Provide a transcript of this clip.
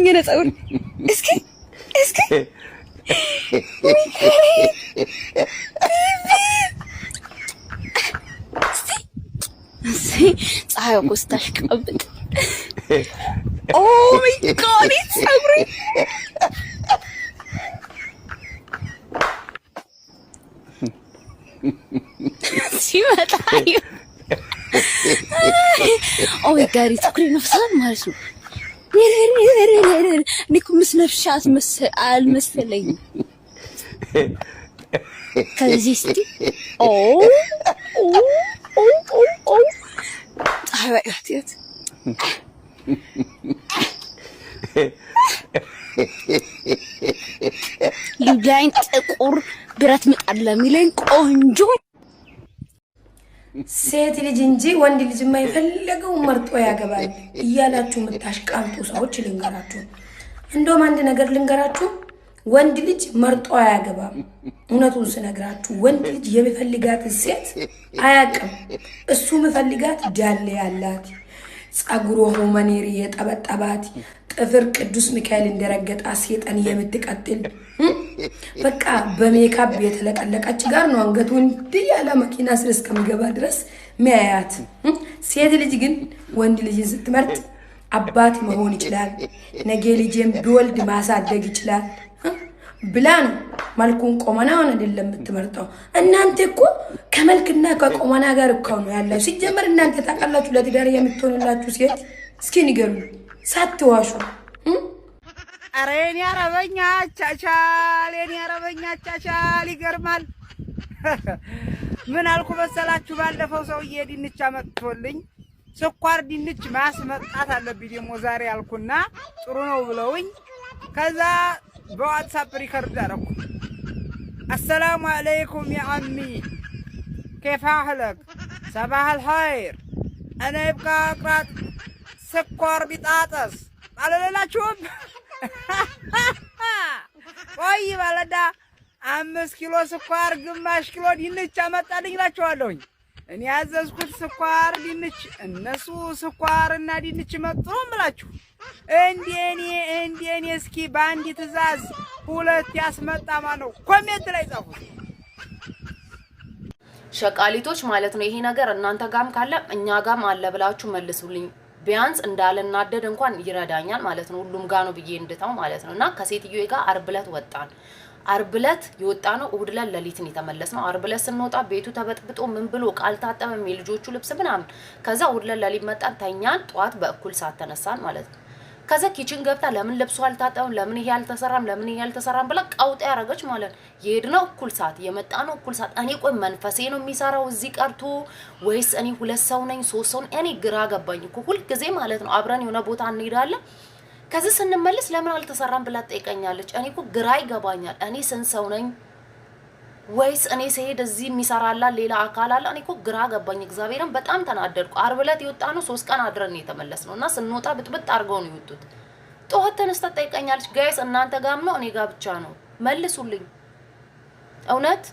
የኔ ፀጉር። እስኪ እስኪ፣ ሚካኤል baby፣ እስቲ ፀሐይ እኮ ስታሽቀብጥ፣ oh my God፣ ፀጉሬ። ሲመጣ oh my God፣ ፀጉሬ ነፍሳል ማለት ነው። እኔ እኮ ምስነፍሻ አልመሰለኝም። ከዚህ እስቲ oh ፀሐይ እያት እያት። ሉላይን ጥቁር ብረት ምጣድ ለሚለኝ ቆንጆ። ሴት ልጅ እንጂ ወንድ ልጅ የማይፈልገውን መርጦ ያገባል እያላችሁ የምታሽቃብጡ ሰዎች ልንገራችሁ። እንደውም አንድ ነገር ልንገራችሁ፣ ወንድ ልጅ መርጦ አያገባም። እውነቱን ስነግራችሁ ወንድ ልጅ የሚፈልጋት ሴት አያውቅም። እሱ የሚፈልጋት ዳሌ ያላት፣ ጸጉሮ human hair የጠበጠባት፣ ጥፍር ቅዱስ ሚካኤል እንደረገጣ ሴጠን የምትቀጥል፣ በቃ በሜካፕ የተለቀለቀች ጋር ነው አንገቱ እንዲህ ያለ መኪና ስር እስከሚገባ ድረስ ሚያያት። ሴት ልጅ ግን ወንድ ልጅን ስትመርጥ አባት መሆን ይችላል፣ ነገ ልጄን ቢወልድ ማሳደግ ይችላል ብላ ነው። መልኩን ቆመናውን አይደለም የምትመርጠው። እናንተ እኮ ከመልክና ከቆመና ጋር እኮ ነው ያለው። ሲጀመር እናንተ ታውቃላችሁ ለትዳር የምትሆንላችሁ ሴት? እስኪ ንገሩ ሳትዋሹ። ኧረ የኔ አረበኛ አቻቻል፣ የኔ አረበኛ አቻቻል ይገርማል። ምን አልኩ መሰላችሁ? ባለፈው ሰውዬ ድንች አመጥቶልኝ ስኳር ድንች ማስመጣት አለብኝ ደግሞ ዛሬ አልኩና ጥሩ ነው ብለውኝ ከዛ በ WhatsApp record አደረኩ። السلام عليكم يا عمي، كيف حالك؟ صباح الخير، أنا يبقى أقرأ ስኳር بطاطس አልልላችሁም? ቆይ ባለዳ 5 ኪሎ ስኳር ግማሽ ኪሎ ድንች አመጣልኝ እላችኋለሁኝ። እኔ ያዘዝኩት ስኳር ድንች፣ እነሱ ስኳርና ድንች መጡ ነው የምላችሁ። እንዴ እንዴ፣ እስኪ በአንድ ትዕዛዝ ሁለት ያስመጣ ማን ነው? Comment ላይ ጻፉት። ሸቃሊቶች ማለት ነው። ይሄ ነገር እናንተ ጋም ካለ እኛ ጋም አለ ብላችሁ መልሱልኝ። ቢያንስ እንዳልናደድ እንኳን ይረዳኛል ማለት ነው። ሁሉም ጋ ነው ብዬ እንድተው ማለት ነው። እና ከሴትዮ ጋር አርብ ዕለት ወጣን። አርብ ዕለት የወጣ ነው። እሁድ ዕለት ሌሊትን የተመለስ ነው። አርብ ዕለት ስንወጣ ቤቱ ተበጥብጦ ምን ብሎ ቃል ታጠበም የልጆቹ ልብስ ምናምን። ከዛ እሁድ ዕለት ሌሊት መጣን፣ ተኛን። ጠዋት በእኩል ሰዓት ተነሳን ማለት ነው። ከዛ kitchen ገብታ ለምን ልብሱ አልታጠበም፣ ለምን ይሄ አልተሰራም፣ ለምን ይሄ አልተሰራም ብላ ቀውጥ ያደረገች ማለት ነው። የሄድነው እኩል ሰዓት፣ የመጣነው እኩል ሰዓት። እኔ ቆይ መንፈሴ ነው የሚሰራው እዚህ ቀርቶ ወይስ እኔ ሁለት ሰው ነኝ ሶስት ሰው ነኝ? እኔ ግራ ገባኝ እኮ ሁልጊዜ ማለት ነው። አብረን የሆነ ቦታ እንሄዳለን። ከዚህ ስንመለስ ለምን አልተሰራም ብላ ትጠይቀኛለች። እኔ እኮ ግራ ይገባኛል። እኔ ስንት ሰው ነኝ ወይስ እኔ ስሄድ እዚህ የሚሰራላ ሌላ አካል አለ? እኔ እኮ ግራ ገባኝ። እግዚአብሔርን በጣም ተናደድኩ። አርብ ዕለት የወጣ ነው፣ 3 ቀን አድረን ነው የተመለስነው እና ስንወጣ ብጥብጥ አድርገው ነው የወጡት። ጠዋት ተነስታ ትጠይቀኛለች። Guys፣ እናንተ ጋም ነው እኔ ጋ ብቻ ነው? መልሱልኝ እውነት።